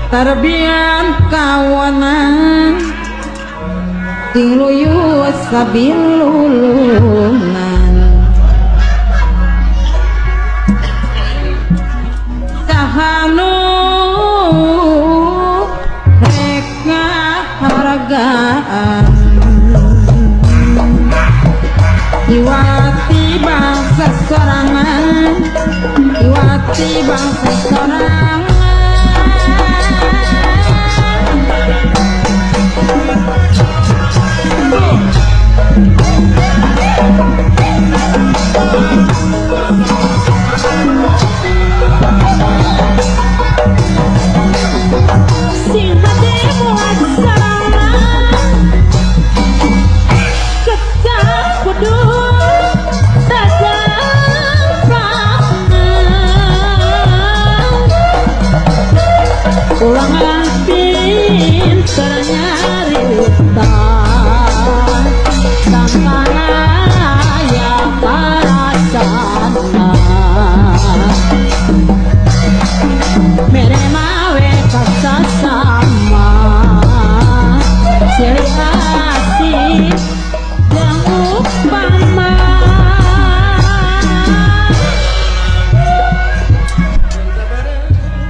Tarbian kawanan ting luyu sabilulungan sahanu rek ngahargaan Iwati bangsa sorangan Iwati bangsa sorangan. Sing hati muat sarangan kecap kudu ulangan pinter nyarita sangkana aya parasana mere mawe kasasama silih asih jeung upama.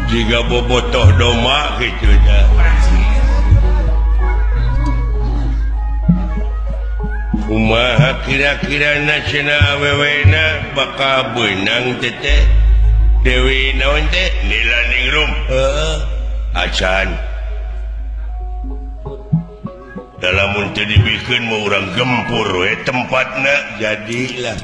Jika bobotoh doma gitu ya. Kumaha kira-kira cenah awewena bakal beunang teteh Dewi naon teh Nila Ningrum heeh acan dalamun teu dibikeun mah urang gempur we tempatna jadilah.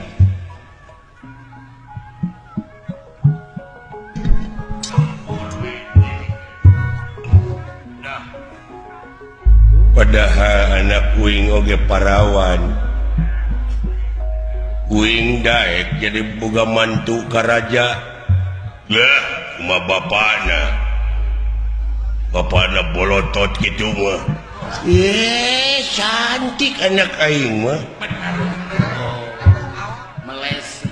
Padahal anak kuing oge parawan kuing daek jadi boga mantu ka raja lah kumaha bapana bapana bolotot kitu mah cantik anak aing mah meles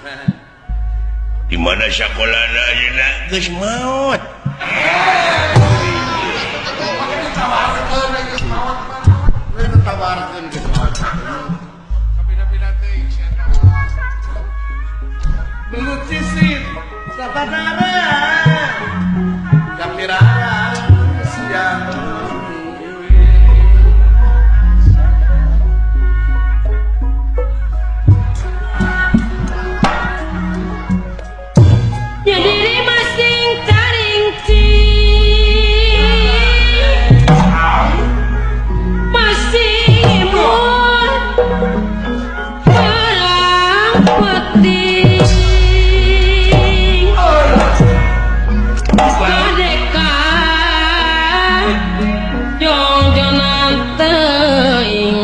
di mana sakolana ayeuna geus maot. Belut sisit sapadara kapirara siang. Jadi masing taringci masing imun perang peti merdeka jongjonan teuing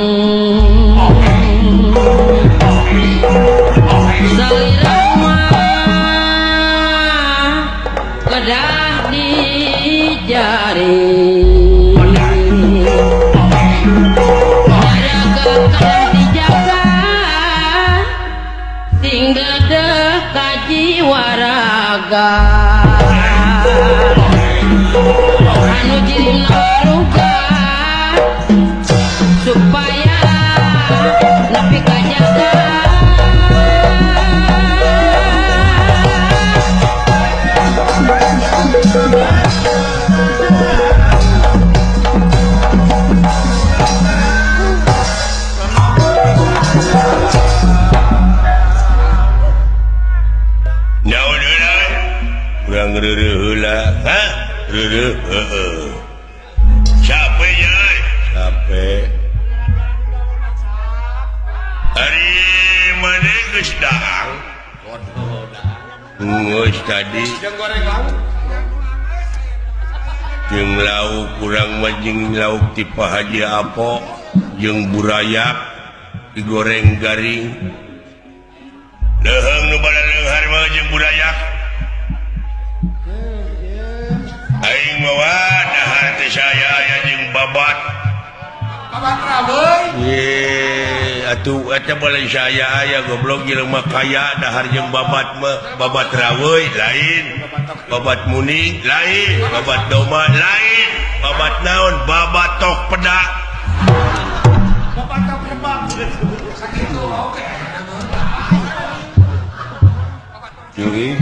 salira mah kedah dijari jaga kedah dijaga sing dedeh ka jiwa raga anu jirimna waruga supaya nepi ka jaga. Naon heula urang reureuh heula ha reureuh heueuh capek euy capek ari maneh geus daang geus tadi jeung goreng lauk jeung lauk urang mah jeung lauk ti Pak Haji Apo jeung burayak digoreng garing leuheung nu balaleunghar mah jeung burayak aing mah dahar teh saya aya jeung babat babat rabeuy ye atuh eta boleh saya aya goblok jelema kaya dahar jeung babat mah, babat raweuy lain, babat muning lain, babat doma lain, babat naon, babat tok pedak. Babat tok rebak. Sakitu oke. Juri.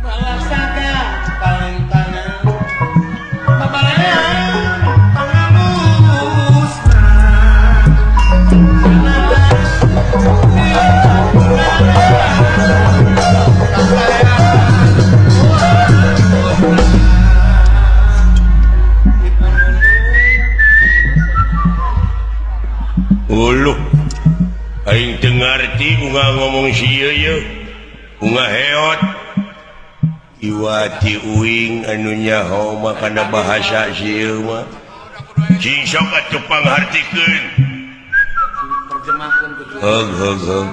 Balasaga paling tangan. Babalean pangalusna. Uluh. Aing teu ngarti unga ngomong sieu ye. Unga heot. Iwati uing anu nyaho mah kana bahasa sieu mah. Cing sok atuh panghartikeun. Terjemahkeun kudu. Heug heug heug.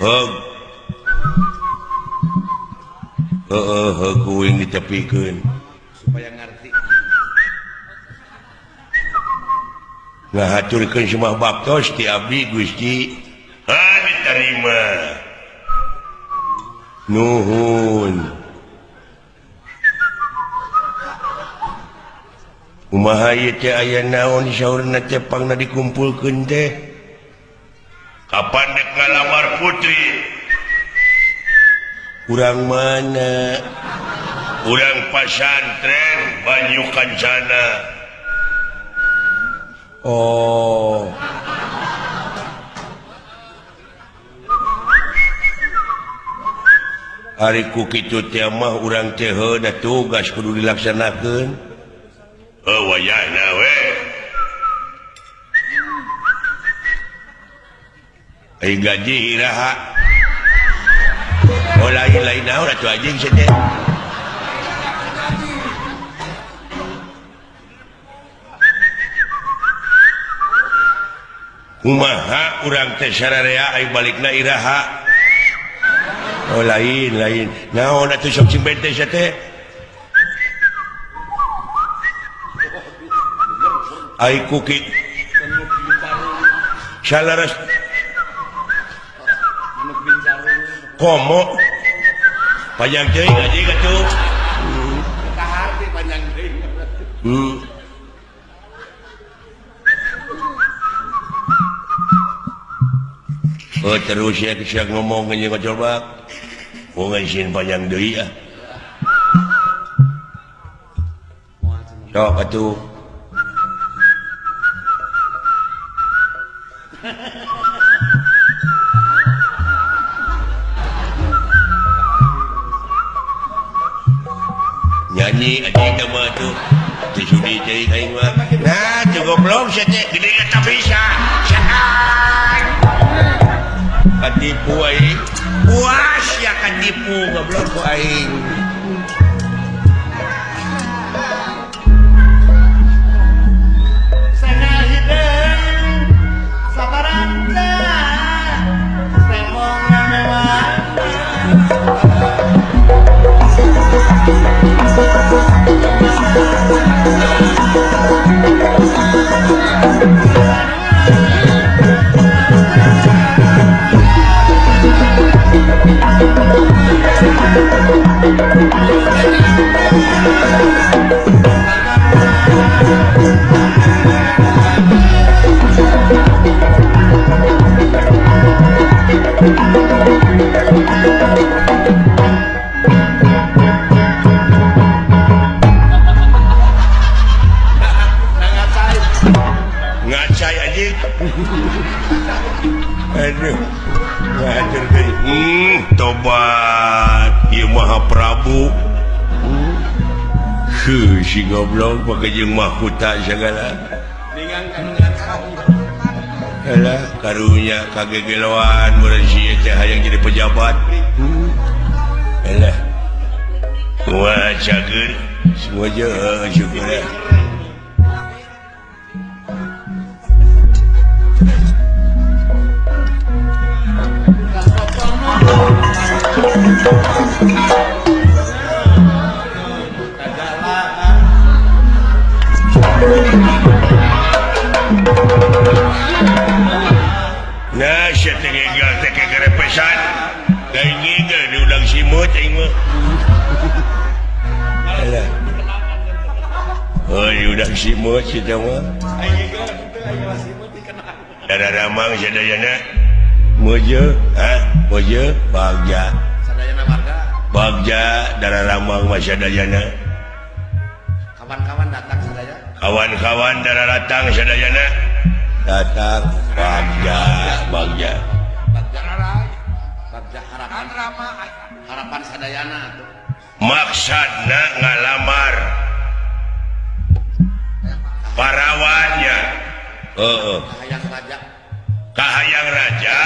Heug. Heeh heug uing ditepikeun supaya ngarti. Ngahaturkeun semah baktos ti abdi Gusti. Ha diterima. Nuhun. Kumaha ieu teh aya naon saurna teh pangna dikumpulkeun teh? Kapan dek ngalamar putri? Urang mana? Urang pasantren Banyu Kancana. Oh. Ari ku kitu teh mah urang teh heuh da tugas kudu dilaksanakeun. Heuh wayahna we. Ai gaji iraha. Oh lain-lain naon atuh anjing sia teh. Kumaha urang teh sararea ai balikna iraha. Oh lain lain. Naon atuh sok sing bente sia teh? Ai kuki salaras komo panjang teuing anjing atuh. Kaharti panjang teuing. Oh terus ya siang ngomong anjing ngocobak. Mau ngaisin panjang deui ah. Sok atuh. Nyanyi anjing teh mah atuh. Teu sudi teuing aing mah. Nah, teu goblok sia teh gede eta bisa. Setan. Katipu aing. Puas ya katipu goblok ku aing. Sana hideung sabaranta temong mewah. Ngacai anjing. Aduh. Ngatur deui. Tobat ieu Maha Prabu. Heuh si goblok pake jeung mahkota sagala. Alah karunya kagegeloan meureun si teh hayang jadi pejabat. Alah. Wah cager semua je syukur. Nah, sia teh ngegal teh kegerepesan. Lain ngegal diundang simut aing mah. Alah. Oh, diundang simut si teh mah. Dara Ramang sadayana mojo, ha? Mojo bagja. Sadayana warga. Bagja Dara Ramang mah sadayana. Kawan-kawan datang sadaya. Kawan-kawan dara datang sadayana. Datang bagja, bagja. Bagja. Bagja harapan. Harapan sadayana tuh. Maksudna ngalamar parawannya. Heeh. Kahayang raja. Kahayang raja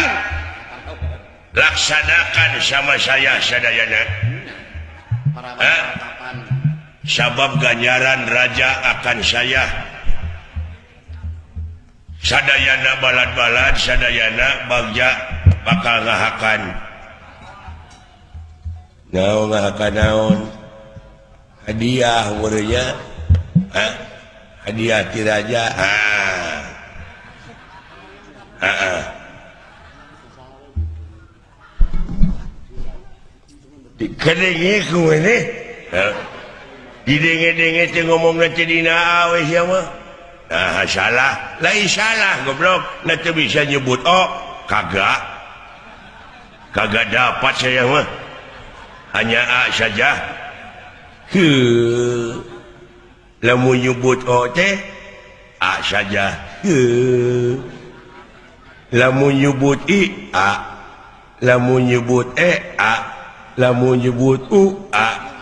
laksanakan sama saya sadayana. Parawan Eh? harapan. Sabab ganjaran raja akan saya sadayana balad-balad sadayana bagja bakal ngahakan. Naon ngahakan naon? Hadiah meureunnya. Hah? Hadiah ti raja. Ah. Heeh. Dikadenge ku maneh. Heh. Didenge-denge teh ngomongna teh dina awe sia mah. Nah, salah. Lain salah goblok. Na teu bisa nyebut oh, kagak. Kagak dapat saya mah. Hanya A saja. Heuh. Lamun nyebut O teh A saja. Heuh. Lamun nyebut I A. Lamun nyebut E A. Lamun nyebut U A.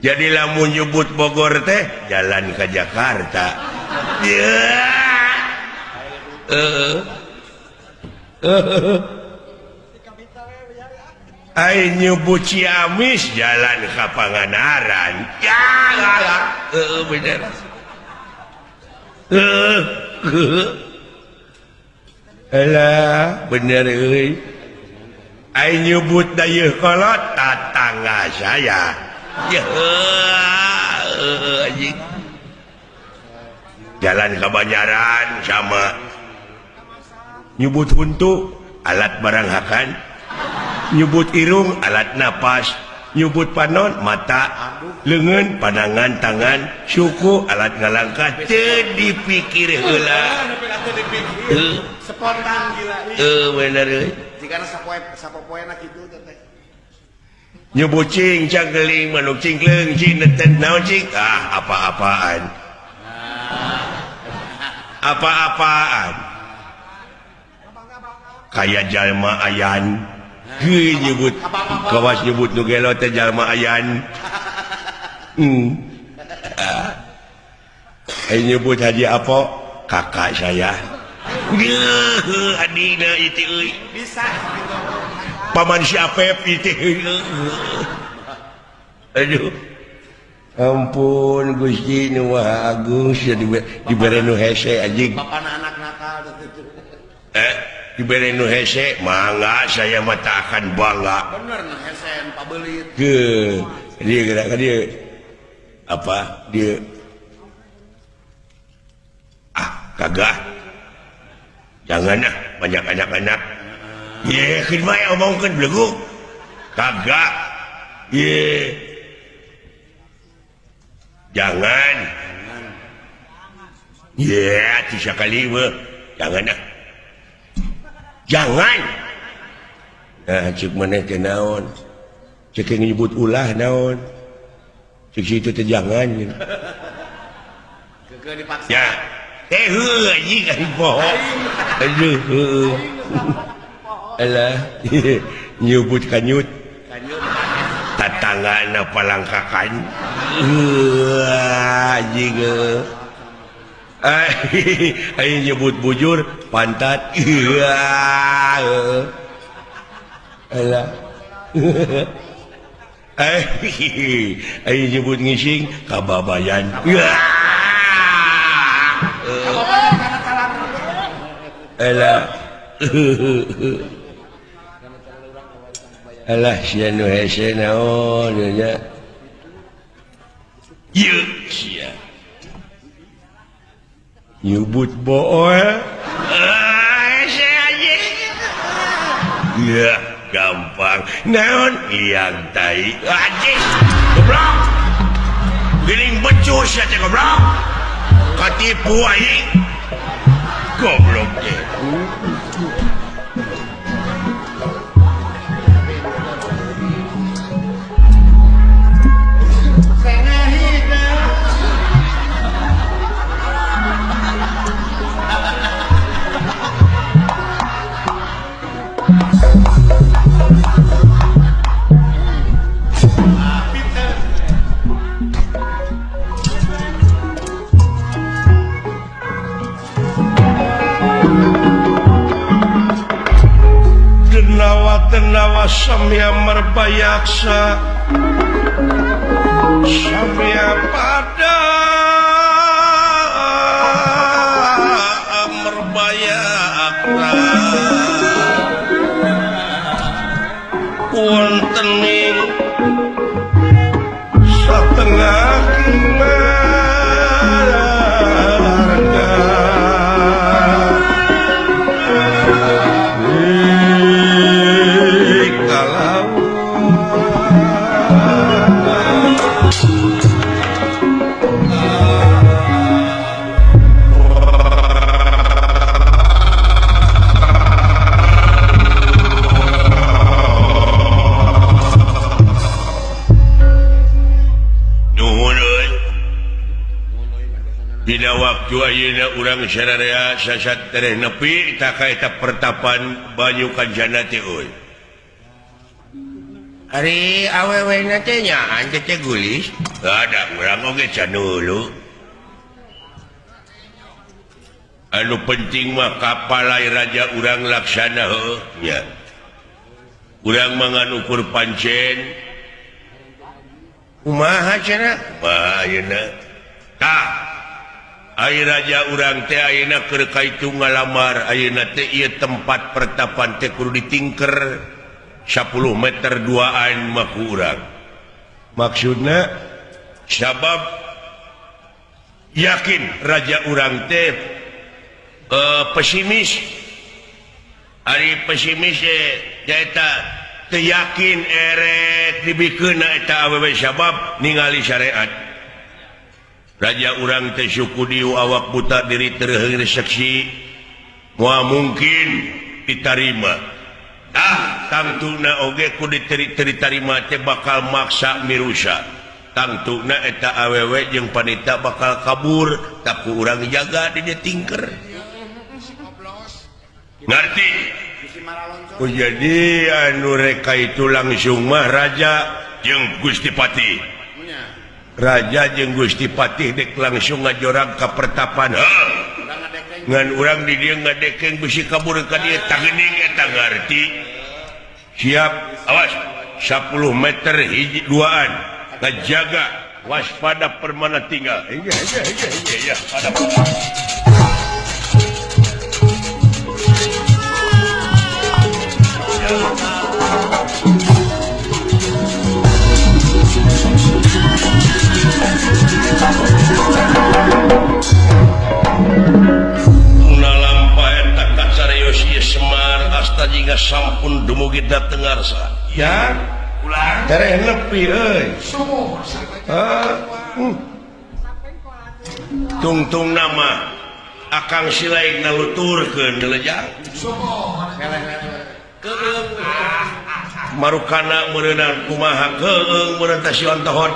Jadi lamun nyebut Bogor teh jalan ke Jakarta. Ai nyebut Ciamis jalan ke Pangandaran. Ya heeh bener. Alah bener euy. Ai nyebut Dayeuhkolot tatangga saya. Ya anjing. Jalan ke Banjaran sama nyebut huntu alat barang hakan, nyebut irung alat napas, nyebut panon mata, leungeun pandangan tangan, suku alat ngalangkah teu dipikir heula. Spontan gila. Heuh bener euy. Jigana sapoe sapopoena kitu teh. Nyebut cing cangkeling manuk cingkleung cing neten naon cing ah apa-apaan. Apa-apaan. Kayak jalma ayan. Heuh nyebut kawas nyebut nu gelo teh jalma ayan. Ai nyebut Haji Apo kakak saya. Geuh adina ieu teh euy. Bisa gitu. Paman si Apep ieu teh. Aduh. Ampun Gusti nu Maha Agung sia dibere nu hese anjing. Bapana anak nakal teh. Dibere nu hese mangga saya mah tak akan bangga. Bener nu hese pabelit. Heuh, dia gerak ka dieu. Apa dia? Ah, kagak. Jangan ah, banyak anak-anak. Ye, keun bae omongkeun belegu. Kagak. Ye. Jangan. Ye, atuh sakali mah. Jangan ah. Jangan. Nah, cek maneh teh naon? Cek nyebut ulah naon? Cek situ teh jangan. Keukeuh dipaksa. Ya. Eh heuh anjing aing poho. Aduh heuh. Alah, nyebut kanyut. Kanyut. Tatanggana palangkakan. Heuh anjing. Aing nyebut bujur pantat. Alah. Aing nyebut ngising kababayan. Alah. Alah sia nu hese naon nya. Ieu sia. Nyubut bool. Hese anjing. Ya, gampang. Naon liang tai. Anjing. Goblok. Giling becus ya teh goblok. Katipu aing. Goblok teh. Denawa samya merbayaksa samya pada merbayaksa wonten ing satengah Dina waktu ayeuna urang sararea sasat tereh nepi ta ka eta pertapan Banyu Kancana teh euy. Ari awewena teh nyaan teh gulis. Ada urang oge can dulu. Anu penting mah kapalai raja urang laksana heuh nya. Urang mah ngan ukur pancen. Kumaha cenah? Kumaha ayeuna? Tah Ai raja urang teh ayeuna keur kaitu ngalamar ayeuna teh ieu tempat pertapan teh kudu ditingker 10 meter duaan mah ku urang. Maksudna sabab yakin raja urang teh pesimis. Ari pesimis nyaeta teu yakin erek dibikeunna eta awewe sabab ningali syariat. Raja urang teh suku diu awak buta diri terheung seksi moal mungkin ditarima. Ah, tangtuna oge ku diterima teh bakal maksa mirusa. Tangtuna eta awewe jeung panita bakal kabur, tak ku urang jaga di dieu tingker. Ngarti? Ku jadi anu reka itu langsung mah raja jeung Gusti Patih. Raja jeung Gusti Patih dek langsung ngajorag ka pertapan. Ngan urang di dieu ngadekeng bisi kabur ka dieu tangeuning eta ngarti. Siap, awas 10 meter hiji duaan ngajaga waspada permana tinggal. Iya iya iya iya iya pada. Semar asta jingga sampun dumugi dateng ngarsa. Ya, ulang. Tereh nepi euy. Tungtung nama Akang Silaik naluturkeun lejang. Marukana meureunang kumaha keung meureun teh si ontohot.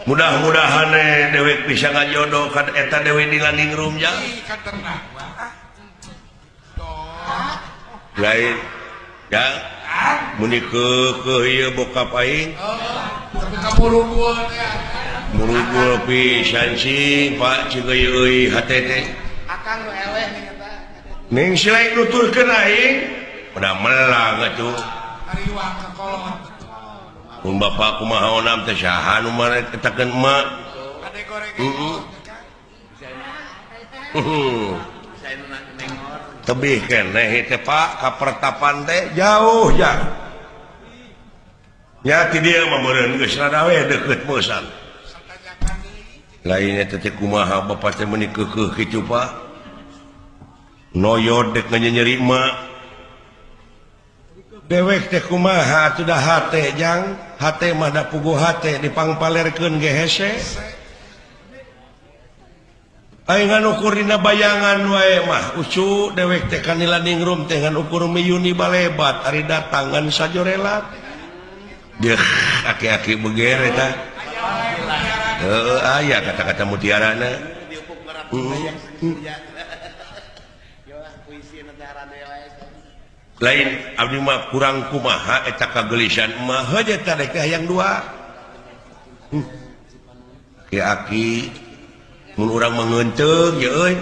Mudah-mudahan dewek bisa ngajodoh kan eta dewe di landing room nya. Lain ya muni keukeuh ieu bokap aing. Murugul pisan sih Pak cing euy hate teh. Akang nu eleh ning eta. Ning silaik nuturkeun aing udah melang atuh. Ariwang ka kolot. Mun bapak kumaha onam teh saha nu marek etakeun emak. Heeh. Tebih keneh teh Pak ka pertapan teh jauh ya. Nya ti dieu mah meureun geus rada we deukeut meusan. Lainnya teh kumaha bapak teh meuni keukeuh kitu Pak. Noyod dek nyenyeri mah. Dewek teh kumaha atuh da hate jang, hate mah da puguh hate dipangpalerkeun ge hese. Aing ngan ukur dina bayangan wae mah ucu dewek teh kanila ningrum teh ngan ukur miyuni balebat ari datangan sajorelat. Deuh aki-aki beger eta. Heeh aya kata-kata mutiarana. Lain abdi mah kurang kumaha eta kagelisan mah heuh eta rek hayang dua. Aki-aki mun urang mengeunteung ye euy.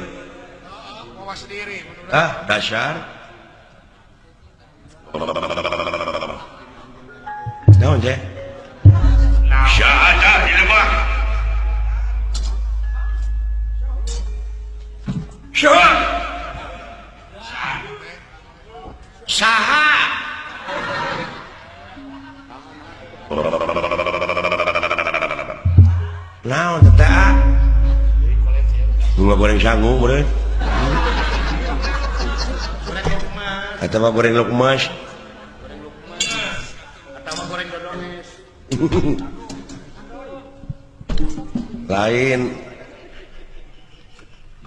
Ah, dasar. Naon teh? Syahadah ieu mah. Syahadah. Saha. Naon teh ah? Bunga goreng sangu meureun. Atawa goreng lukmas. Atawa goreng dodones. Lain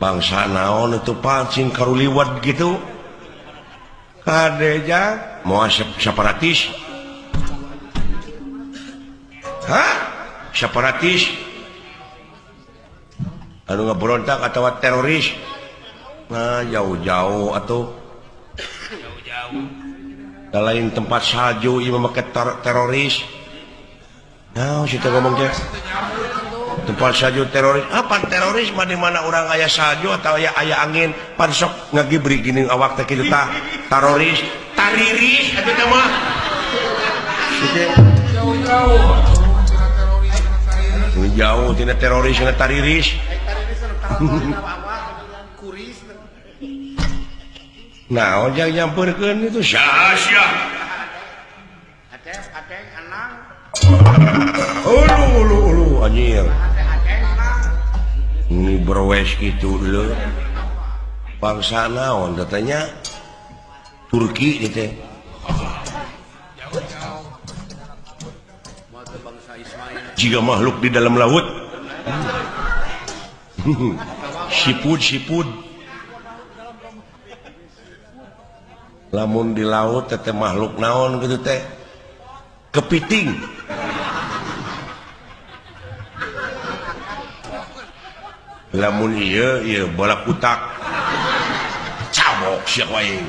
bangsa naon itu pancing karuliwat gitu. Kadeja moal separatis. Hah? Separatis. Anu ngeberontak atau teroris. Nah, jauh-jauh atau jauh-jauh. Lain tempat salju ieu mah make teroris. Nah, situ ngomong teh. Tempat salju teroris. Apa teroris mah di mana urang aya salju atau aya angin pan sok ngagibri gini awak teh kitu tah. Teroris, tariris atuh teh mah. Jauh-jauh. Jauh tina teroris tina tariris. Nah, ojang nyamperkeun itu sia-sia. Ulu ulu ulu anjir. Ini berwes gitu dulu. Bangsa naon katanya Turki gitu. Jika makhluk di dalam laut. Sipud-sipud. Lamun di laut teh makhluk naon gitu teh. Kepiting. Lamun ieu ieu bola kutak. Cabok sia wae.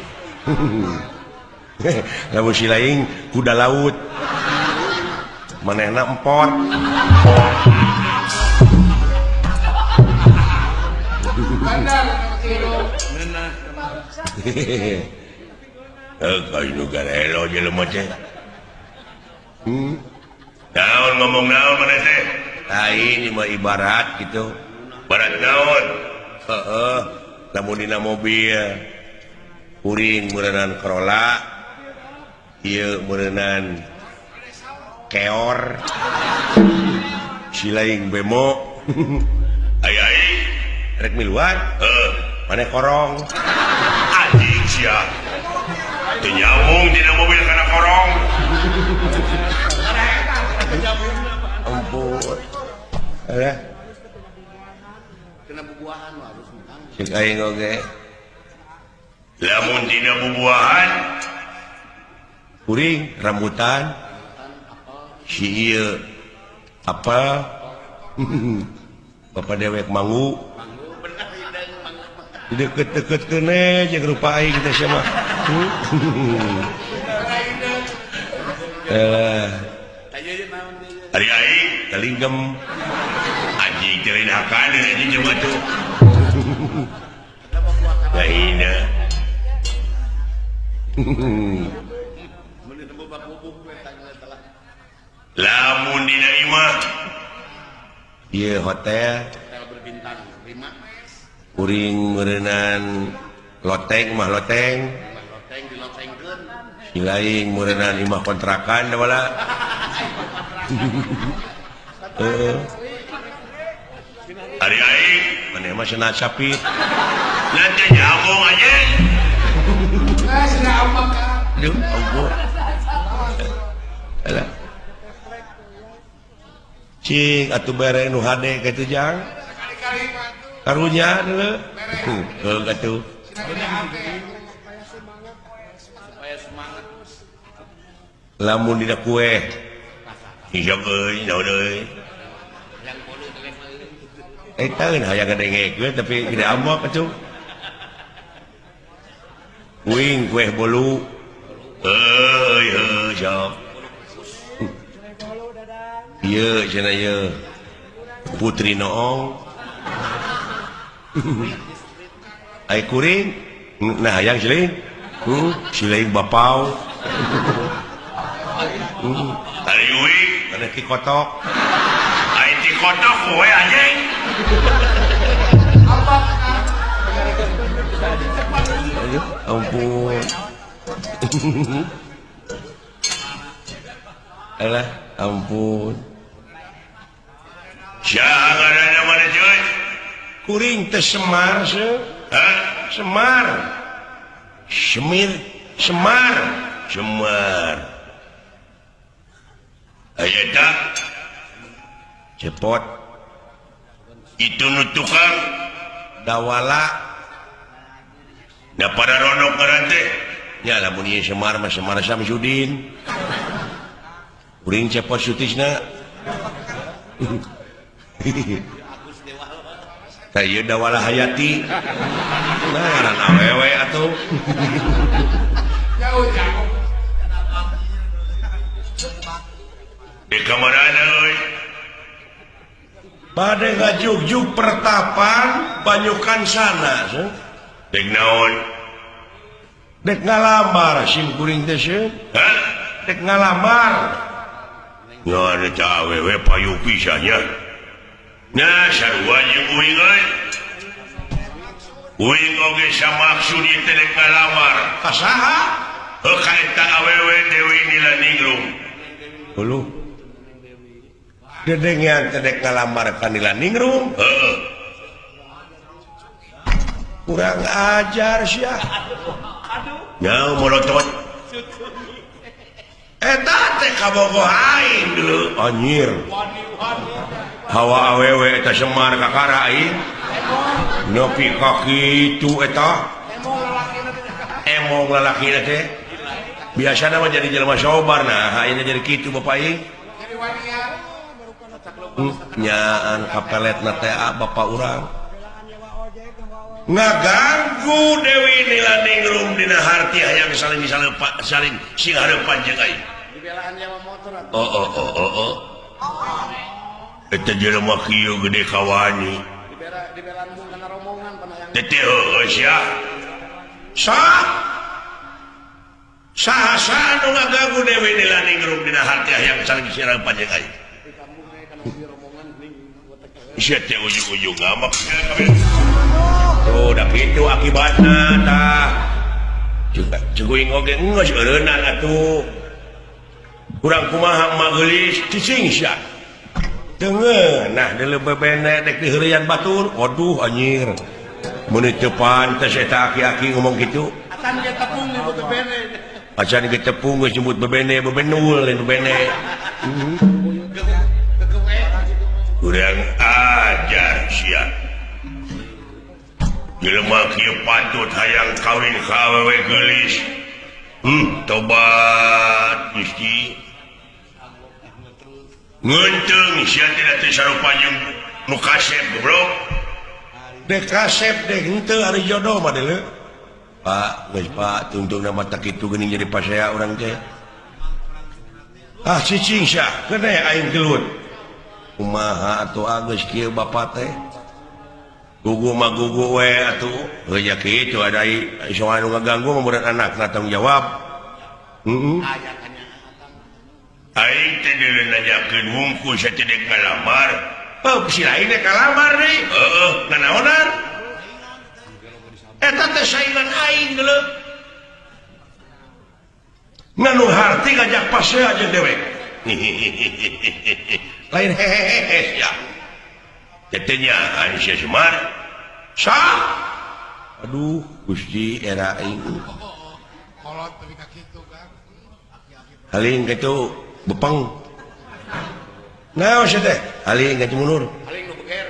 Lamun si lain kuda laut. Manehna empot. Kayu garelo jelema teh. Naon ngomong naon maneh teh? Lain ieu mah ibarat gitu. Barat naon? Heeh, lamun dina mobil kuring meureunan Corolla, ieu meureunan keor, si lain bemo. Ai ai rek miluan? Heuh, maneh korong. Anjing sia. Teu nyambung dina mobil kana korong. Ampun. Eh. Kena bubuahan mah harus ngutang. Cek aing oge. Lamun dina bubuahan kuring rambutan si ieu apa bapak dewek manggu deket-deket kene jeung rupa aing teh sia mah. Ari aing talinggem anjing teh lain hakan anjing jelema tuh. Lainna. Lamun dina imah ieu hotel berbintang 5. Kuring meureunan loteng mah loteng. Loteng dilotengkeun. Si lain meureunan imah kontrakan da wala. Heeh. Ari aing maneh mah cenah capit. Nanti nyambung aja. Aduh, ampun. Alah. Cing atuh bere nu hade kitu jang. Karunya deuleu. Heuh atuh. Lamun dina kue. Hijau euy, naon euy. Eta euy hayang ngadengek tapi gede amok atuh. Kuing kue bolu. Euy heuh sok. Ieu cenah ieu. Putri Noong. Ai kuring nah hayang siling. Siling bapau. Ari uing mana ti kotok. Ai ti kotok we anjing. Aduh, ampun. Alah, ampun. Jangan ada mana cuy. Kuring teh Semar seuh. Hah? Semar. Semir, Semar, Semar. Aya tak? Cepot. Itu nu tukang dawala. Da para ronok ngaran teh. Nya lamun ieu Semar mah Semar Samsudin. Kuring cepot sutisna. Tah ieu Dawala Hayati. Nah, ngaran awewe atuh. Jauh-jauh. Di kamarana euy. Bade ngajugjug pertapan banyukan sana. Dek naon? Dek ngalamar sim kuring teh sieun. Hah? Dek ngalamar. Ngan eta awewe payu pisan nya. Nah, sarua jeung uing euy. Uing oge samaksud ieu teh dek ngalamar. Ka saha? Heuh ka eta awewe Dewi Nilaningrum. Huluh. Dedengean teh dek ngalamar ka Nilaningrum. Heeh. Kurang ajar sia. Nyaho molotot. Eta teh kabogoh aing deuleu anjir. Hawa awewe eta Semar kakara aing. Nepi ka kitu eta. Emong lalakina teh. Biasana mah jadi jelema sobar nah ayeuna jadi kitu bapak aing. Nyaan kapeletna teh bapak urang. Ngaganggu Dewi Nilaningrum dina harti hayang saling saling sing hareupan jeung aing. Oh oh oh oh oh. Eta jelema kieu gede kawani. Teh heueuh sia. Sok. Saha-saha nu ngaganggu Dewi Nilaningrum dina harti hayang saling sing hareupan jeung aing. Sia teh ujung-ujung ngamak. Tuh, dah kitu akibatna tah. Ceguing oge geus eureunnan atuh. Kurang kumaha mah geulis cicing sia. Teu ngeunah deuleu bebene dek diheureuyan batur. Waduh anjir. Mun teu pantes eta aki-aki ngomong kitu. Acan ge tepung nyebut bebene. Acan ge tepung geus nyebut bebene, bebenul lain bebene. Kurang ajar sia. Jelema kieu patut hayang kawin ka awewe geulis. Tobat Gusti. Ngeunteung sia teh teu sarupa jeung nu kasep goblok. Dek kasep dek henteu ari jodoh mah deuleu. Pak, geus Pak, tungtungna mah tak kitu geuning jadi pasea urang teh. Ah cicing sia, kene aing gelut. Kumaha atuh geus kieu bapa teh? Gugu mah gugu we atuh. Heuh nya kitu ada soal nu ngaganggu mah meureun anakna tanggung jawab. Heeh. Aing teh deuleu nanyakeun wungkul sia teh dek ngalamar. Heuh si lain dek ngalamar deui. Heueuh, nanaonan? aing geuleuh nganu harti ngajak pasea jeung dewek lain hehehe ya tetenya Aisyah Semar sah aduh Gusti era aing kolot tapi ka kitu kan haling kitu bepeng naon sia teh haling ka mundur haling nu beger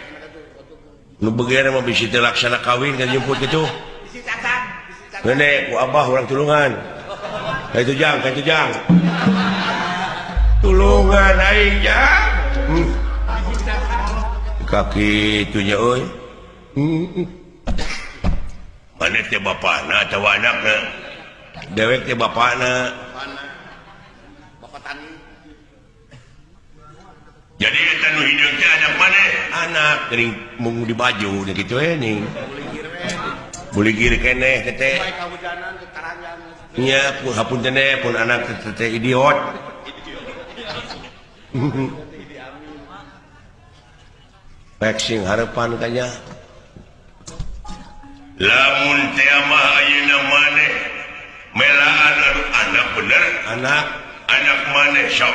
nu beger mah bisi teu laksana kawin ka jemput kitu bisi cacan bisi cacan ngene ku abah urang tulungan ka itu jang tulungan aing jang kaki itunya euy maneh teh bapana atawa anakna dewek teh bapana bapak tani jadi eta nu hideung teh anak maneh anak geuning mung di baju kitu we ning buligir keneh teh nya hapunten pun anak teh idiot pek sing harepan kanya lamun teh mah ayeuna maneh melaan anu anak bener anak maneh sok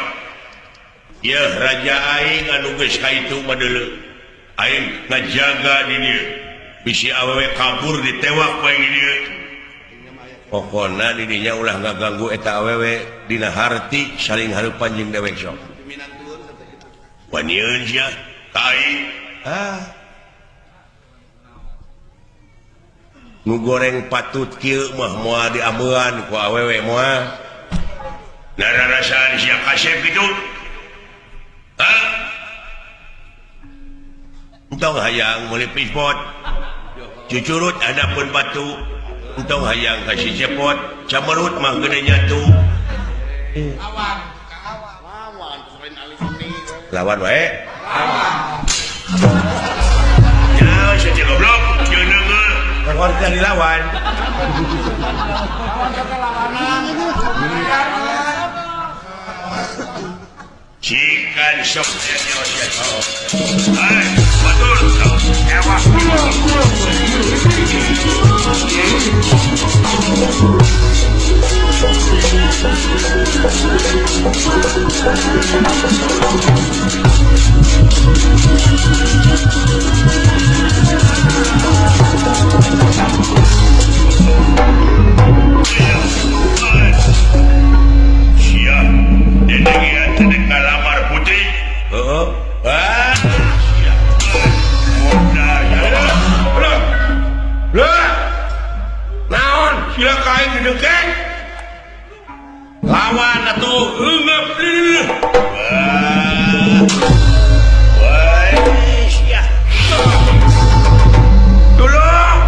yeuh raja aing anu geus ka itu mah deuleu aing ngajaga di dieu bisi awewe kabur ditewak bae di dieu pokona di dinya ulah ngaganggu eta awewe dina harti saling hareupan jeung dewek sok wanieun sia ka aing ah nu goreng patut kieu mah moal diameuan ku awewe moal nararasaan sia kasep kitu hah entong hayang meuli pispot cucurut handapeun batu entong hayang ka si cepot camerut mah gede nyatu lawan lawan selain alis ini lawan wae lawan ya sia goblok jeung neungeul lawan teh dilawan lawan kata lawanan cikan sok sia sia hai batur ewah sia dedengean teh kalamar putri heeh ah sia modal ya lah naon sila ka aing didengkeng lawan atuh eungeup wah sia tolong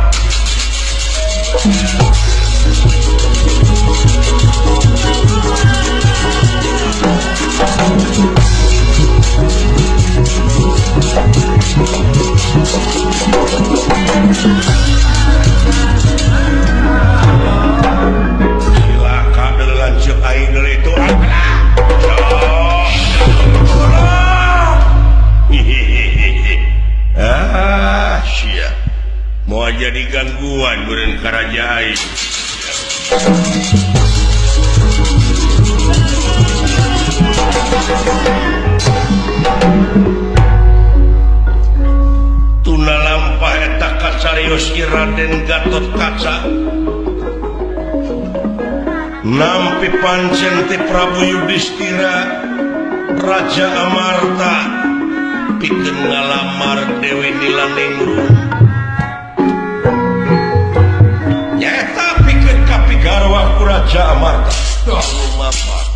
silaka deuleu lanceuk aing deuleu itu ah sia moal jadi gangguan beureun ka raja aing tuna lampah eta kasarios Raden Gatot Kaca nampi pancen ti Prabu Yudhistira Raja Amarta pikeun ngalamar Dewi Nilaningrum nyaeta pikeun kapigarwa ku Raja Amarta lumampah.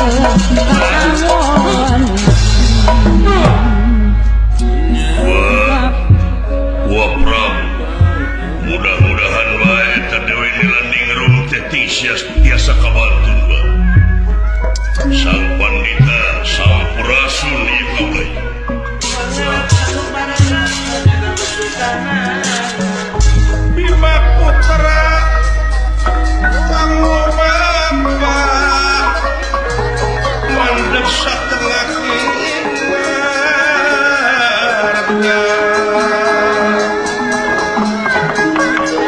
Kaawon. Wah, Wah Prabu, mudah-mudahan wae eta Dewi Nilaningrum teh tiasa kabantun bae. Sang Pandita sampurasun ieu kaula. Bima Putra kang lumampah mandeg satengah kimarga.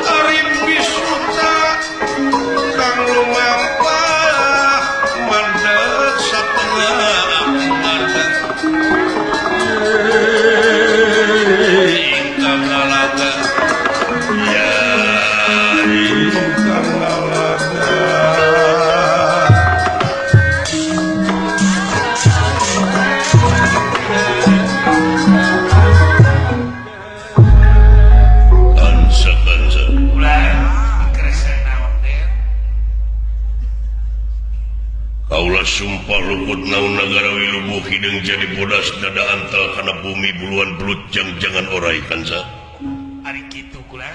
Ari Bisuta kang lumampah mandeg satengah kimarga. Ingkang ngalaga ya ingkang ngalaga. Kansa kansa Ulah keresa naon teh. Kaula sumpah luput naun nagara wilubuh hideung jadi bodas dada antal kana bumi buluan belut jang-jangan orai kansa. Ari kitu kula.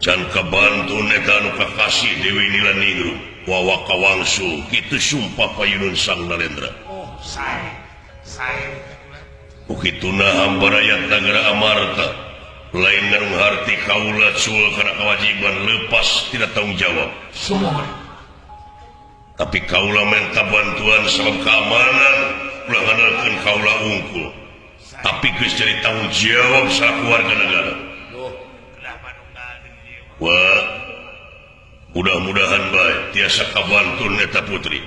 Can kabantun eta anu kakasih Dewi Nilaningrum wawa kawangsu kitu sumpah payunun Sang Narendra. Oh, sae. Sae kula. Ukituna hamba rakyat nagara Amarta lain ngarung harti kaula cul kana kewajiban lepas tidak tanggung jawab. Sumur. Tapi kaula minta bantuan sebab keamanan ulah ngandalkeun kaula unggul. Tapi geus jadi tanggung jawab salaku warga negara. Kedah manunggal deui ieu. Wah, mudah-mudahan bae tiasa kabantun eta putri.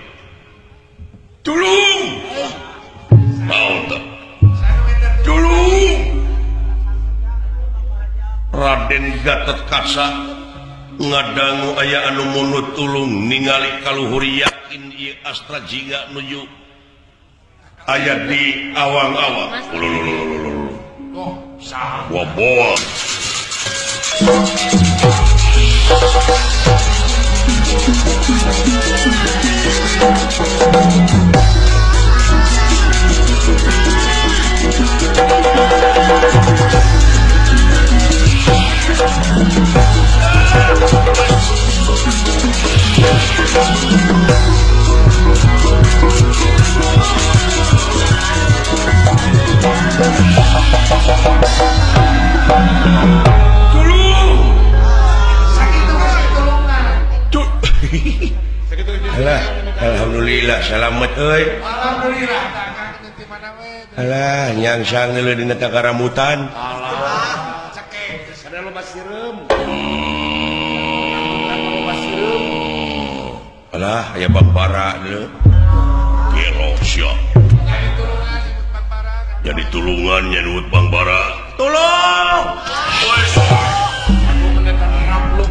Tulung! Naon tah? Tulung! Raden Gatot Kaca ngadangu aya anu munut tulung ningali kaluhur yakin ieu Astra Jingga nuju aya di awang-awang. Ulululululul. Oh, saha? Waboa. Tulung! Sakitu we tulungan. Alah, alhamdulillah selamat euy. Alhamdulillah tah Kang teu mana we. Alah, nyangsang deuleu dina takarambutan. Alah, cekek. Ada loba sireum. Loba sireum. Alah, aya Bang Bara deuleu. Gelo sia. Jadi tulungan nyebut Bang Bara. Jadi tulungan nyebut Bang Bara. Tolong! Aku mendatang rampluk.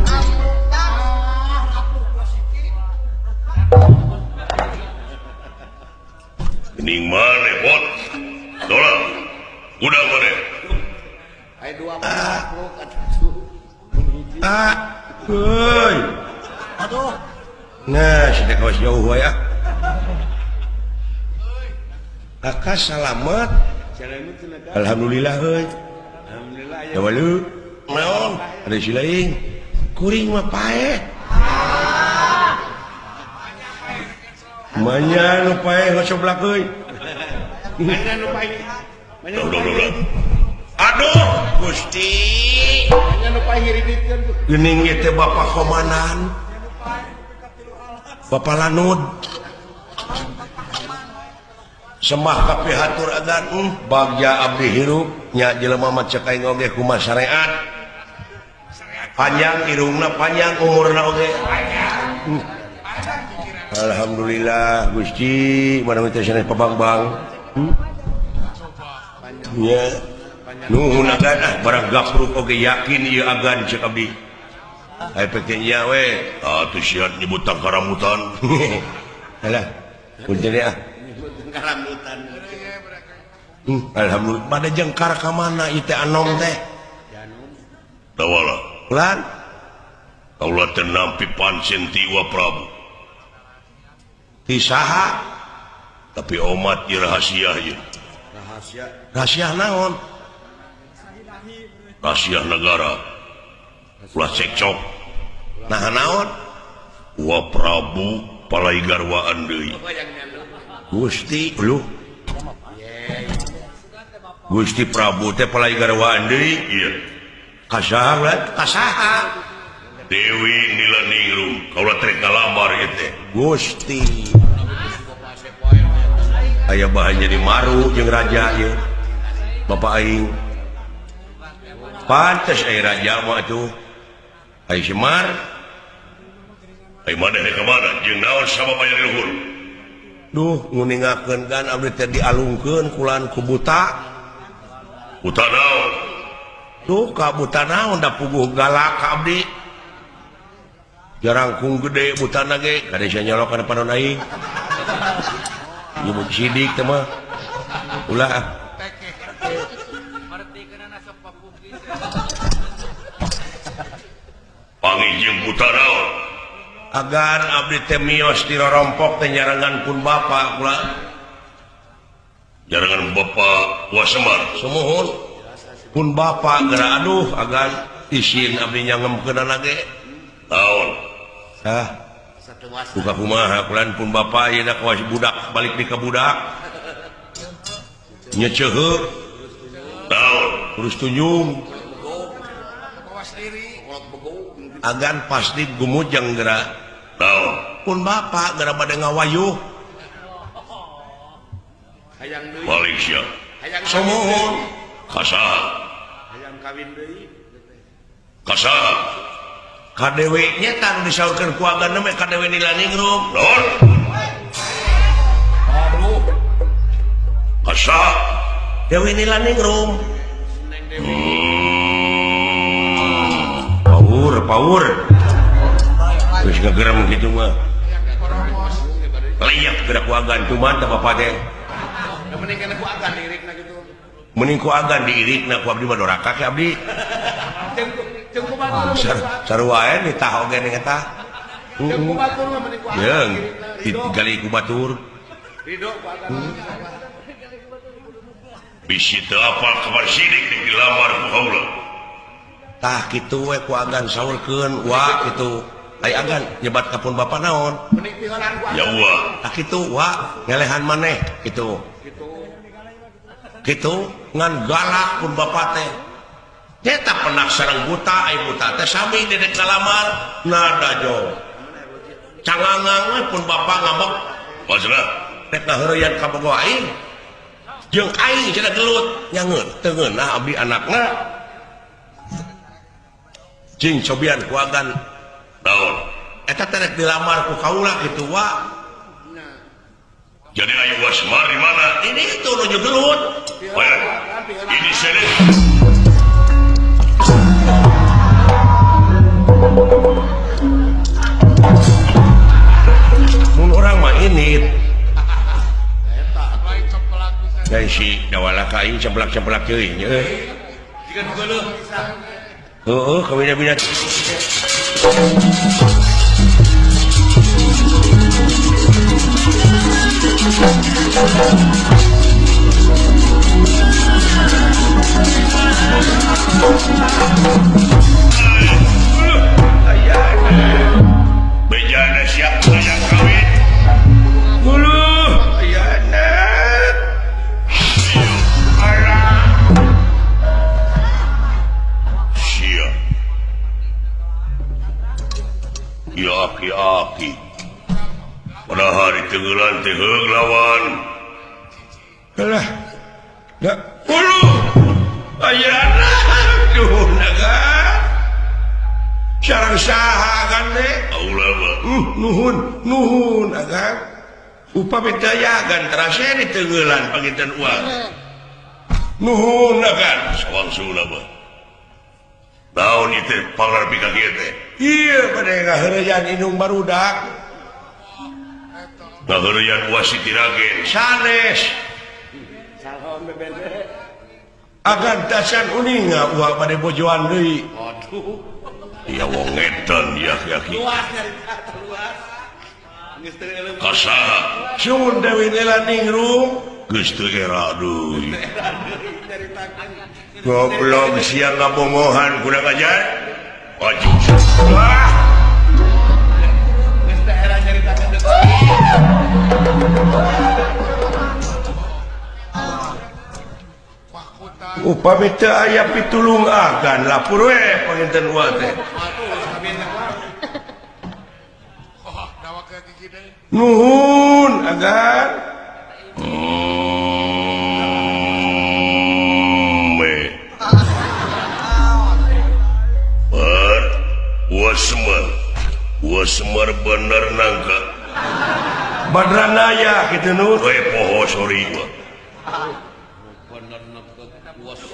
Gening maneh, bot. Tolong. Udah maneh. Aya dua rampluk atuh. Ah, heuy. Aduh. Nah, si teh kawas jauh wae ah. Kakak salamet. Alhamdulillah euy. Alhamdulillah aya. Dawalu. Naon? Ada si lain. Kuring mah paeh. Manya nu paeh ngocoblak euy. Manya nu paeh. Manya nu paeh. Aduh, Gusti. Manya nu paeh ngiriditkeun. Geuning ieu teh Bapak Komandan. Bapak Lanud. Semah kabeh hatur agan bagja abdi hirup nya jelema mah cek aing oge kumaha syariat. Panjang irungna panjang umurna oge. Alhamdulillah Gusti mana teh sanes pabangbang. Nya nuhun agan ah barang gapruk oge yakin ieu agan cek abdi. Aya peke nya we atuh siat nyebut tangkaramutan. Alah punten ah. Karambutan. Alhamdulillah pada jengkar ka mana ieu teh anom teh? Dawala. Lan kaula teh nampi pancen ti Wa Prabu. Ti saha? Tapi omat ieu rahasia ieu. Rahasia. Rahasia naon? Rahasia negara. Ulah cekcok. Nah naon? Wa Prabu palai garwaan deui. Gusti lu. Gusti Prabu teh palai garwaan deui? Ieu. Kasaha lah? Kasaha? Dewi Nilaningrum kaula trek ngalamar ieu teh. Gusti. Aya bahan jadi maru jeung raja ieu. Bapak aing. Pantes aya raja mah atuh. Ai Semar. Ai maneh ka mana jeung naon sabab aya di luhur? Duh, nguningakeun gan abdi teh dialungkeun kulan ku buta. Buta naon? Duh, ka buta naon da puguh galak ka abdi. Jarangkung gede butana ge kade sia nyolok kana panon aing. Nyebut sidik teh mah. Ulah. Panggih jeung buta naon? Agan abdi teh mios ti rorompok teh nyarengan pun bapa kula. Nyarengan bapa Wa Semar. Sumuhun. Pun bapa geura aduh agan isin abdi nyangemkeunana ge. Naon? Hah? Buka kumaha kulan pun bapa ayeuna kawas budak balik di ka budak. Nyeceuheuh. Naon? Terus tunjung. Agan pasti gumujeng geura. Naon? Pun bapa geura bade ngawayuh. Hayang deui. Balik sia. Hayang Sumuhun. Kasaha? Hayang kawin deui. Kasaha? Ka Dewi nya tang disaurkeun ku agan mah ka Dewi Nilaningrum. Naon? Aduh. Kasaha? Dewi Nilaningrum. Paur, paur. Geus ngagerem kitu mah. Layak geura ku agan cuman teh bapa teh. Mending kana ku agan diirikna kitu. Mending ku agan diirikna ku abdi mah doraka ke abdi. Sarua wae ditah oge ning eta. Jeung ku batur mah mending ku agan. Jeung digali ku batur. Ridho ku agan. Bisi teu apal kabar sidik rek dilamar ku kaula. Tah kitu we ku agan saurkeun wa kitu. Ai agan nyebat ka pun bapa naon? Mending pihoran ku agan. Ya wa. Tah kitu wa ngelehan maneh kitu. Kitu ngan galak pun bapa teh. Nyeta penak sareng buta, ai buta teh sami dedek ngalamar nada jo. Cangangang we pun bapa ngambek. Maksudna rek ngaheureyan ka bogo aing. Jeung aing cenah gelut nyangeun teu ngeunah abdi anakna. Cing cobian ku agan naon? Eta teh rek dilamar ku kaula kitu wa. Jadi ayo Wasmar di mana? Ini itu nuju gelut. Ini sini. Mun urang mah ini. Dan si dawala ka aing ceplak-ceplak teuing euy. Jiga nu geuleuh. Heueuh kabina-bina. Bejana siap hayang kawin. Buluh ayana. Alah. Sia. Ya aki-aki. Pada hari tenggelan teh heug lawan. Alah. Da buluh. Ayana. Duh naga. Sareng saha agan teh? Aula mah. Nuhun, nuhun agan. Upami teu aya agan terasa ditenggelan panginten uang. Nuhun agan, sawangsulna mah. Naon ieu teh pangarep ka kieu teh? Ieu bade ngaheureyan indung barudak. Ngaheureyan Wasiti Ragen sanes. Salon bebende. Agan tasan uninga uang bade bojoan deui. Aduh. Ya wong edan ya aki. Luas nyarita luas. Kasaha Sun Dewi Nila Ningrum geus teu era deui. Goblok sia ngabongohan kurang ajar. Maju. Wah. Geus teu era nyaritakeun deui. Upami teu aya pitulung agan lapur we panginten wa teh. Nuhun agan. Semar bener nangka Badranaya gitu nu we poho sorry gua.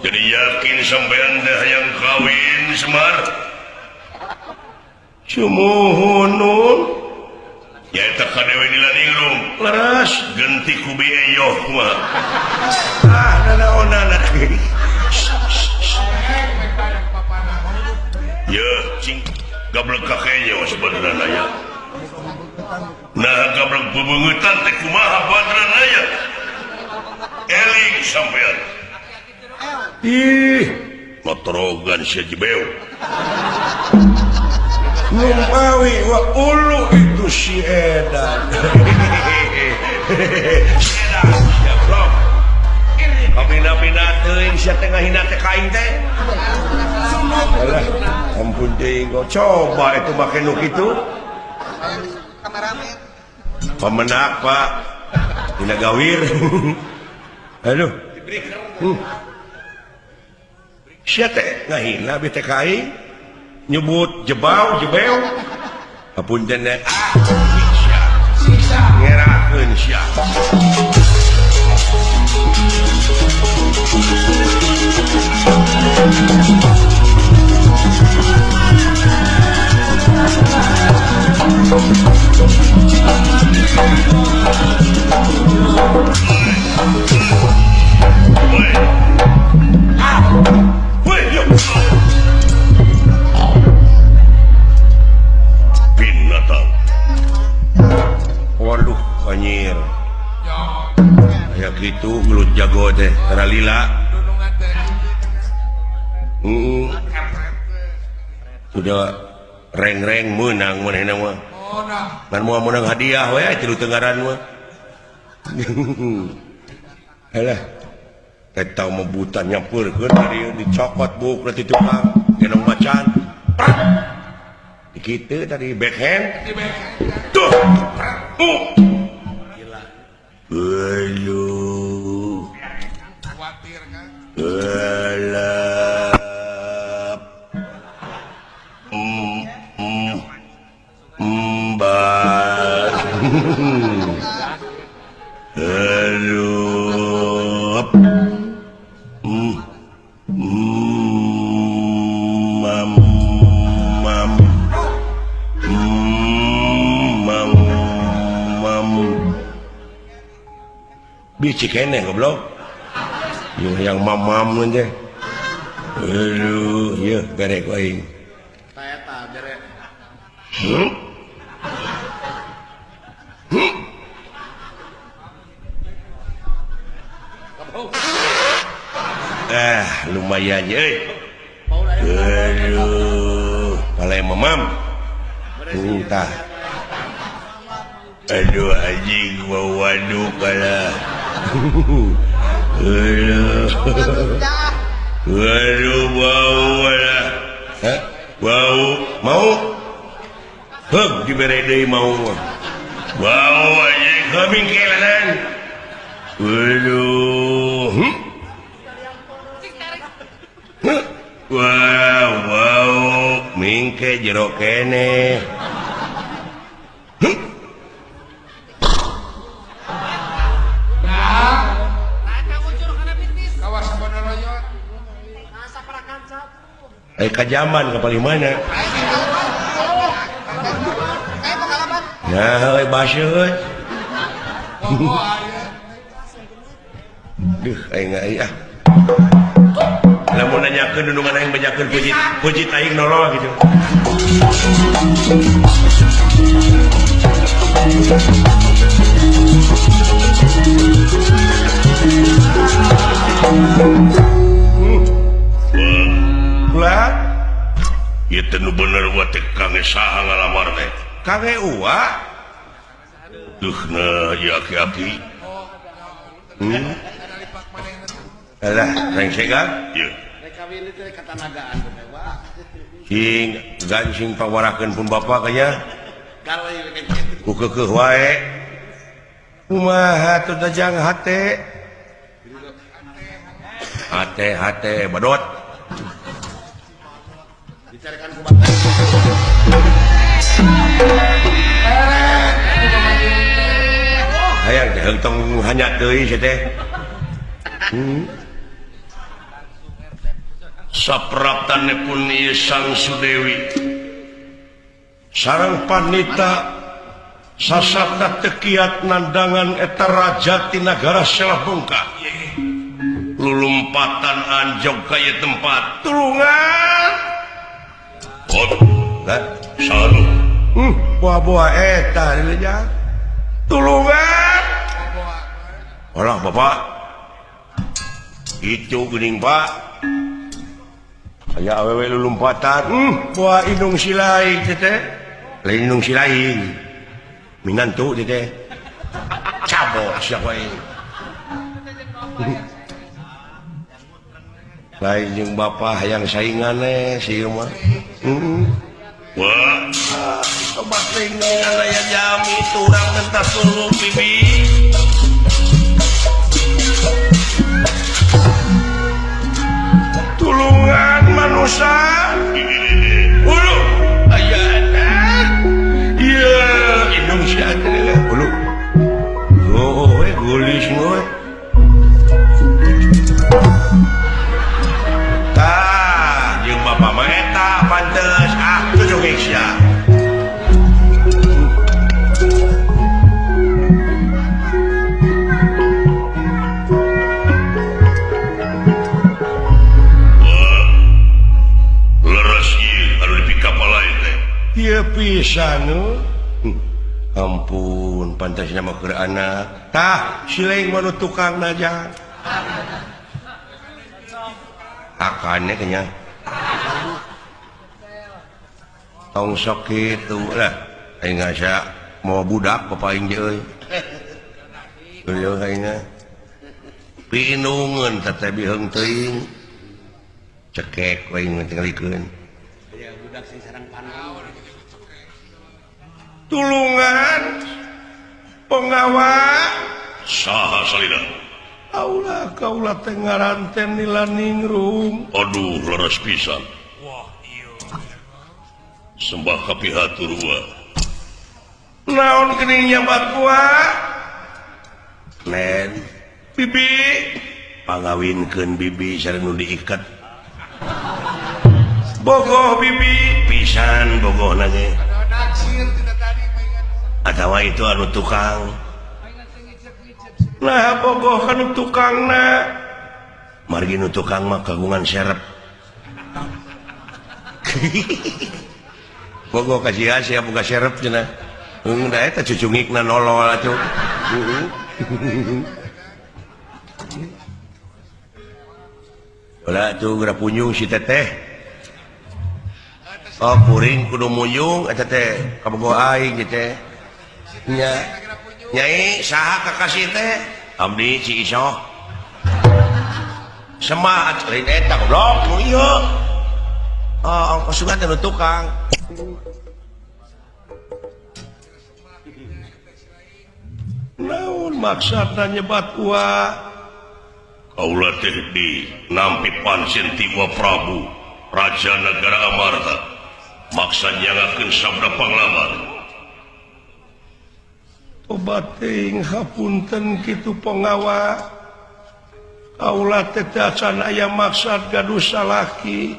Jadi yakin sampean teh hayang kawin Semar? Sumuhun nun. Nyaeta ka Dewi Nila Ningrum. Leres genti ku bi eyoh kumaha. Ah nanaonana. Ye cing gablek ka kenyo Badranaya. Nah gablek bebeungetan teh kumaha Badranaya? Eling sampean. Ih, motrogan sia jebeu. Numawi wa ulu itu si edan. Edan sia blok. Kabina-bina teuing sia teh ngahina teh ka aing teh. Alah, ampun teuing coba itu make nu kitu. Kameramen. Pamenak, Pak. Dina gawir. Aduh. Sia teh ngahina bi teh ka aing. Nyebut jebau jebeu. Apunten teh. Siksa. Ngerakeun sia. Binatang. Waduh, anjir. Kayak gitu gelut jago teh, tara lila. Sudah reng-reng menang manehna mah. Ngan moal menang hadiah we tilu tenggaran mah. Alah. Eta mebutan nyampeurkeun dari dicokot buk ti tukang gendong macan. Dikitu tadi backhand. Tuh. Gila. Aduh. Khawatir kan. Alah. Mbak. Aduh. Mam mam mam mam. Biji keneh goblok. Yang mam-mam teh. Aduh, ieu bere ku aing. Eta bere. Lumayan euy. Aduh, pale mamam. Entah. Aduh anjing bau waduk kalah. Aduh. Aduh bau lah. Hah? Bau mau? Heug dibere deui mau. Bau anjing kami kelanan. Aduh. Wow, wow, mingke jero kene. Kajaman ke paling mana? Nah, baseuh. Duh, aing ah. Lamun nanyakeun dundungan aing bejakeun pujit, pujit aing nolol gitu. Lah, ieu teh nu bener wa teh kange saha ngalamar teh? Kange uwa. Duh na ieu aki-aki. Alah, rengsegan? Ieu. Rek kawin teh katanagaan teh wa. Sing gancing pawarakeun pun bapak kayaknya. Gawe ku keukeuh wae. Kumaha tuh dajang hate? Hate hate badot. Dicarikan ku bapak. Hayang teh tong hanya deui sia teh. Sapraptane pun ieu Sang Sudewi sareng panita sasapna tekiat nandangan eta raja ti nagara Selabungka. Lulumpatan anjog ka ieu tempat. Tulungan. Oh, lah saru. Buah-buah eta dileja. Tulungan. Olah bapak. Itu geuning pak. Aya awewe lulumpatan. Buah indung silaing teh teh. Lain indung silaing. Minantu teh teh. Cabok sia wae. Lain jeung bapak hayang saingan eh si mah. Wah, coba teuing aya jami turang mentas tulung bibi. Tulungan manusia. Ulu aya anak. Ieu indung sia teh ulu. Oh, we gulis we. Tah, jeung bapak mah eta pantes ah tujuh sia. Pisan ampun pantasnya mah keur anak tah sileng mah nu tukang naja akannya kayaknya tong sok kitu lah aing asa mau budak bapak aing ge euy euy aing pinungeun teh biheung teuing cekek we aing tingalikeun aya budak sing sarang panon. Tulungan pengawak saha salida aula kaula teh ngaran teh Nilaningrum. Aduh leres pisan. Wah ieu sembah kapihatur wa naon geuning nyabat wa nen bibi pangawinkeun bibi sareng nu diiket bogoh bibi pisan bogohna ge atawa itu anu tukang. Nah bogoh kanu tukangna margi nu tukang mah kagungan serep. Bogoh ka sia sia boga serep cenah. Heung da eta cucungikna nolol atuh. Ulah atuh geura punyung si teteh. Oh kuring kudu muyung eta teh kabogoh aing teh. Nya nyai saha kakasih teh abdi si Isoh semah lain eta goblok nu ieu oh ongkos sugan teh nu tukang naon maksudna nyebat ua kaula teh di nampi pancen ti Wa Prabu Raja Nagara Amarta maksa nyangakeun sabda panglamar. Obat teuing hapunten kitu pengawa kaula teh acan aya maksad gaduh salaki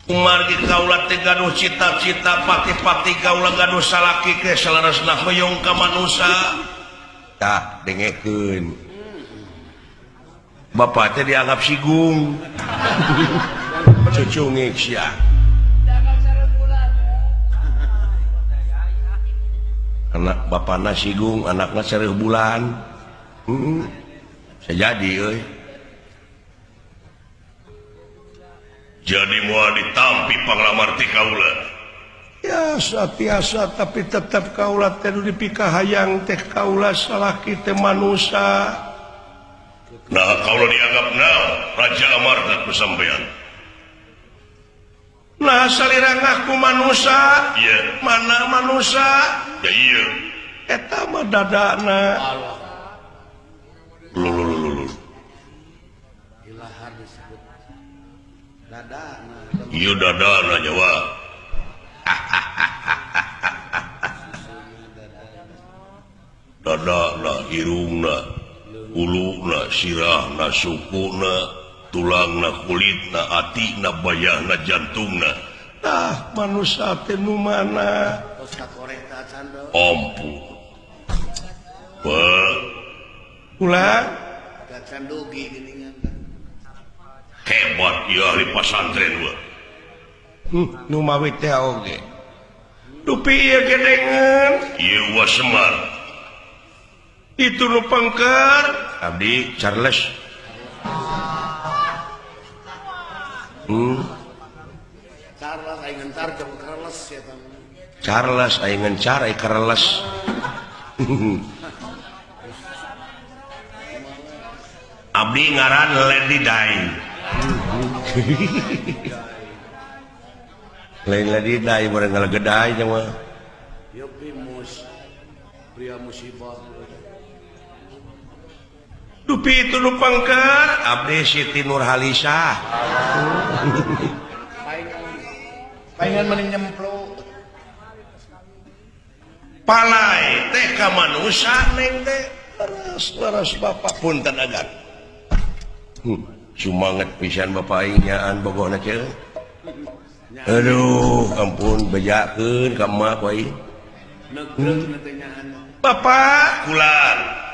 kumargi kaula teh gaduh cita-cita pati-pati kaula gaduh salaki ke saleresna hoyong ka manusa tah dengekeun bapak teh dianggap sigung cucungik sia. Anak bapana Sigung, anakna Sereuh Bulan. Bisa jadi euy. Jadi moal ditampi panglamar ti kaula. Biasa tiasa tapi tetap kaula teh nu dipikahayang teh kaula salaki teh manusa. Nah kaula dianggap naon Raja Amarta ku sampean. Nah salira ngaku manusa. Iya. Mana manusa? Ya iya. Eta mah dadana. Allah. Lulululul. Ilahar disebut dadana. Ieu dadana nyawa. Dadana, irungna, uluna, sirahna, sukuna, tulangna, kulitna, atina, bayahna, jantungna. Tah manusa teh nu mana? Tos kakoreh teh acan deui. Ampun. Pak, ulah acan dugi geuningan. Hebat ieu ahli pasantren we. Nu mawi teh oge. Dupi ieu gedengeun. Ieu wa Semar. Itu nu pengker. Abdi Charles. Charles aing ngencar jeung Carles ya tah. Charles aing ngencar ai Carles. Abdi ngaran Lady Di. Lain Lady Di bareng ngalegedai nya mah. Ieu primus. Pria musibah. Dupi itu nu pengker. Abdi Siti Nurhalisah. Paingan mending nyemplo. Palai teh ka manusa neng teh. Leres bapak punten agan. Sumanget pisan bapak aing nyaan bogohna ceu. Aduh, ampun bejakeun ka emak ku aing. Bapak kulan.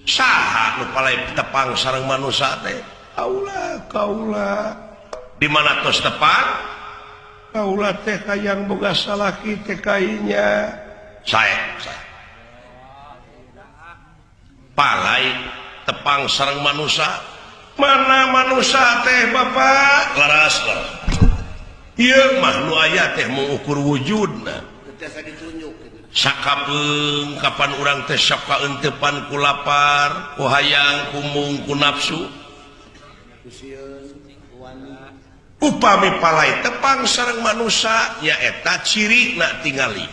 Saha nu palai tepang sareng manusa teh? Kaula, kaula. Di mana tos tepang? Kaula teh hayang boga salaki teh kainya. Sae, sae. Palai tepang sareng manusa. Mana manusa teh bapak? Leres, leres. Ieu mah nu aya teh mengukur wujudna. Teu ditunjuk kitu. Sakapeung kapan urang teh sok kaeunteupan ku lapar, ku hayang, ku mung, ku nafsu. Ku sieun, ku wani. Upami palai tepang sareng manusa nyaeta cirina tingali.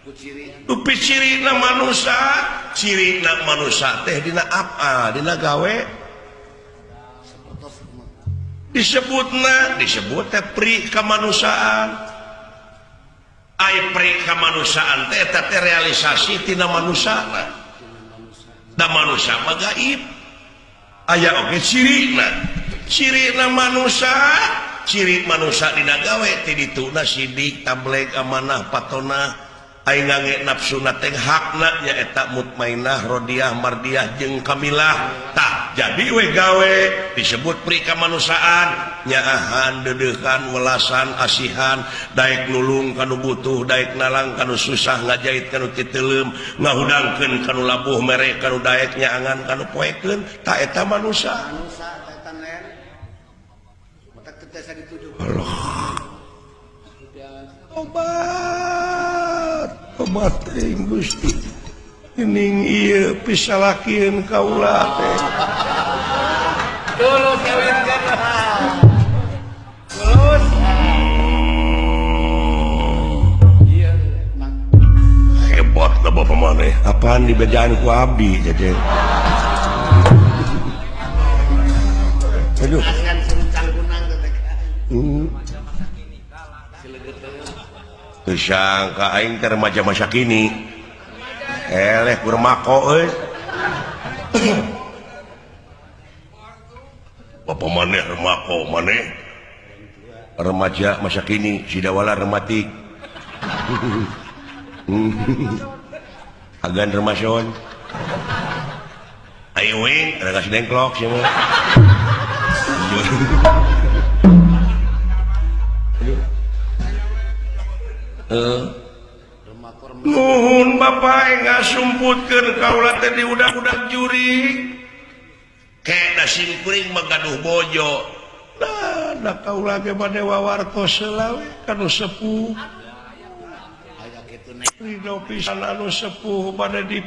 Ku ciri. Dupi cirina manusa, cirina manusa teh dina apa? Dina gawe. Disebutna, disebut teh pri kemanusiaan. Ai pri kemanusiaan teh eta teh realisasi tina manusana. Da manusa mah gaib. Aya oge cirina. Cirina manusa, ciri manusa dina gawe ti dituna sidik, tableg, amanah, patona, ai ngange nafsuna teh hakna nyaeta mutmainah, rodiah, mardiah jeung kamilah. Tah jadi we gawe disebut pri kemanusiaan, nyaahan, deudeuhan, welasan, asihan, daek nulung kanu butuh, daek nalang kanu susah, ngajait kanu titeuleum, ngahudangkeun kanu labuh, mere kanu daek, nyaangan kanu poekeun, tah eta manusa. Manusa eta nen. Mata teu tiasa dituju. Allah. Obat, obat teuing Gusti. Ining ieu pisalakieun kaula teh. Tulus kawinkeun. Tulus. Iya, hebat lah bapak maneh. Apaan dibejaan ku abdi jadi. Aduh. Teu sangka aing teh remaja masa kini. Eleh ku remako euy. Bapak maneh remako maneh. Remaja masa kini sidawala rematik. Agan remason. Ayo wing, ada kasih dengklok sih mah. Nuhun Bapak ngasumputkeun kaula teh di udag-udag jurig. Kena simkuring mah gaduh bojo. Nah, da kaula ge bade wawartos heula we ka nu sepuh. Aya kitu nek. Ridho pisan anu sepuh bade di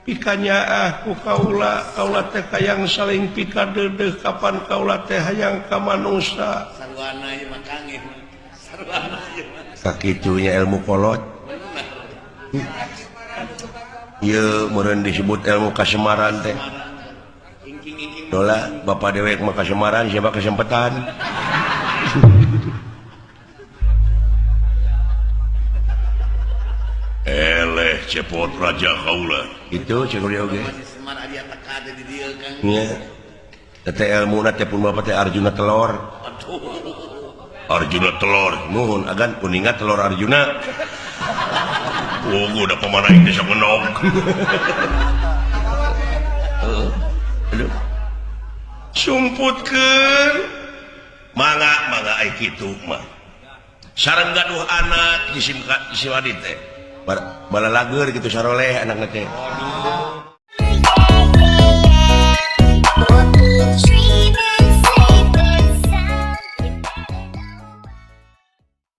pikanyaah ku kaula, kaula teh hayang saling pikadeudeuh kapan kaula teh hayang ka manusa. Sarwana ieu mah Kang ieu mah. Sarwana ieu mah. Sakitunya ilmu kolot. Ieu meureun disebut ilmu kasemaran teh. Ingking-ingking. Dola bapak dewek mah kasemaran siapa kesempatan. Eleh cepot raja kaula. Itu cek oge. Masih Semar aya teka teh di dieu Kang. Nya. Teh ilmuna teh pun bapak teh Arjuna telor. Aduh. Arjuna telor, nuhun agan kuninga telor Arjuna. Oh, udah pemana ini sok ngenog. Aduh. Sumputkeun mangga mangga ai kitu mah. Sareng gaduh anak jisim ka jisim adi teh. Balalageur kitu saroleh anakna teh. Waduh.